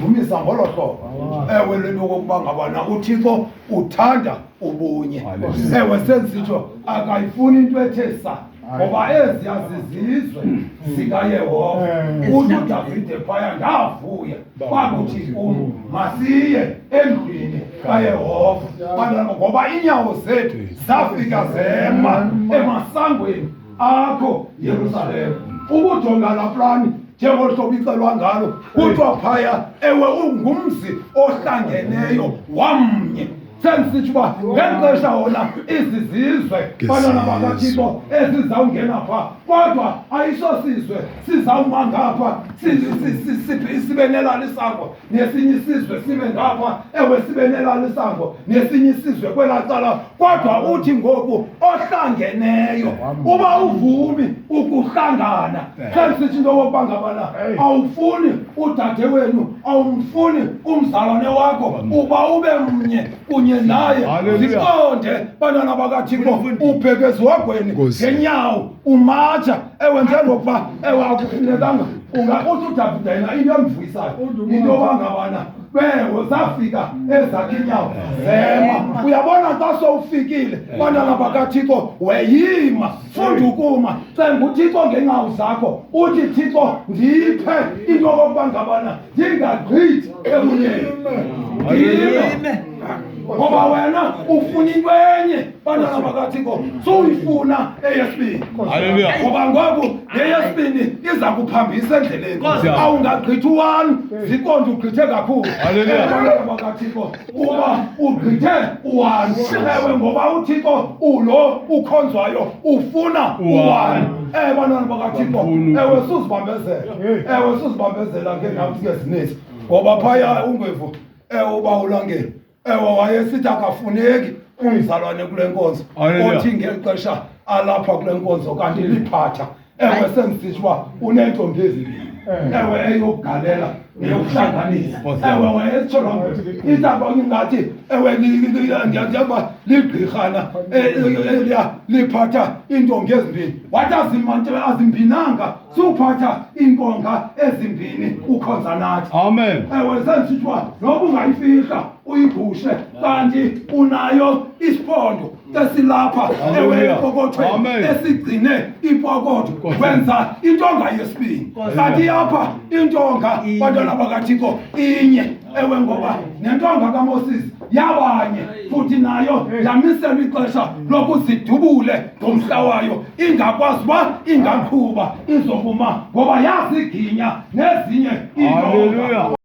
Siyayidudumisa ngolo hlobo. Ewe, le nto okokuba ngabana uThixo uthanda ubunye. Ewe, senzitsho akayifuni into ethe sa, ngoba eziya zizizwe zikaYehova. Uthi uDavide phaya, ndavuya kwakuthi kum, masiye endlwini kaYehova. Bantwana, ngoba iinyawo zethu zafika zema emasangweni akho Yerusalem. Ukujonga laa plani njengolu hlobo icelwa ngalo, kuthiwa phaya, ewe, ungumzi ohlangeneyo wamnye. Sendisitsho uba ngeli xesha wona izizizwe, bantwana bakaThixo, ezizawungena phaa, kodwa ayisosizwe sizawuma ngapha sibe nelala isango, nesinye isizwe sibe ngapha, ewe, sibe nelala isango, nesinye isizwe kwelaa cala. Kodwa uthi ngoku ohlangeneyo, uba uvumi ukuhlangana, sendisithi into yokokuba ngabana awufuni udade wenu, awumfuni umzalwane wakho uba ube mnye kunye naye. Hallelujah. Ziqonde, bantwana bakaThixo, ubheke ezihogweni Nkosi. ngenyawo umatsha. Ewe, njengokuba, ewe, akufunekanga ungakuthi uDavide yena into emvuyisayo into yoba ngabana bewo zafika ezakhe inyawo zema. Uyabona, xa sowufikile, bantwana bakaThixo, weyima, funda ukuma, cenga uThixo ngeenyawo zakho, uthi, Thixo, ndiphe into okokuba ngabana ndingagqithi ebunyeni, ndime, ngoba wena ufuna into enye. Bantwana bakaThixo, suyifuna eyesibini. Hallelujah. Ngoba ngoku leyesibini iza kuphambisa endleleni. Awungagqithi u-one, ziqonde ugqithe kakhulu. Hallelujah. Bantwana bakaThixo, uba ugqithe u-one, ewe, ngoba uThixo ulo ukhonzwayo ufuna u-one. Bantwana bakaThixo, ewe, suzibambezela, ewe, suzibambezela ngeendawo ezininzi, ngoba phaya ungwevu, ewe, uba ulangeni, ewe, wayesithi akafuneki umzalwane kule nkonzo. Hallelujah. Othi ngeli xesha alapha kule nkonzo kanti liphatha. Ewe, sendisitsho uba uneentombi ezimbini, ewe, eyokugalela neyokuhlanganisa. Ewe, wayesitsho loo nto, itaba ingathi, ewe, ndiyakuba ligqirhana eliya liphatha iintombi ezimbini. Wathi azimbinanga, suphatha iinkonga ezimbini ukhonza nathi. Amen. Ewe, sendisitsho uba noba ungayifihla uyigushe, kanti unayo isiphondo esilapha, ewe, Hallelujah. epokothweni Amen. esigcine ipokotho, wenza intonga yesibini, kanti apha intonga, bantwana bakaThixo, inye. Ewe, ngoba nentonga kaMoses yabanye futhi nayo yamiselwa ixesha lokuzidubule ngomhla wayo, ingakwazi uba ingaqhuba izokuma, ngoba yaziginya nezinye iintonga. Hallelujah.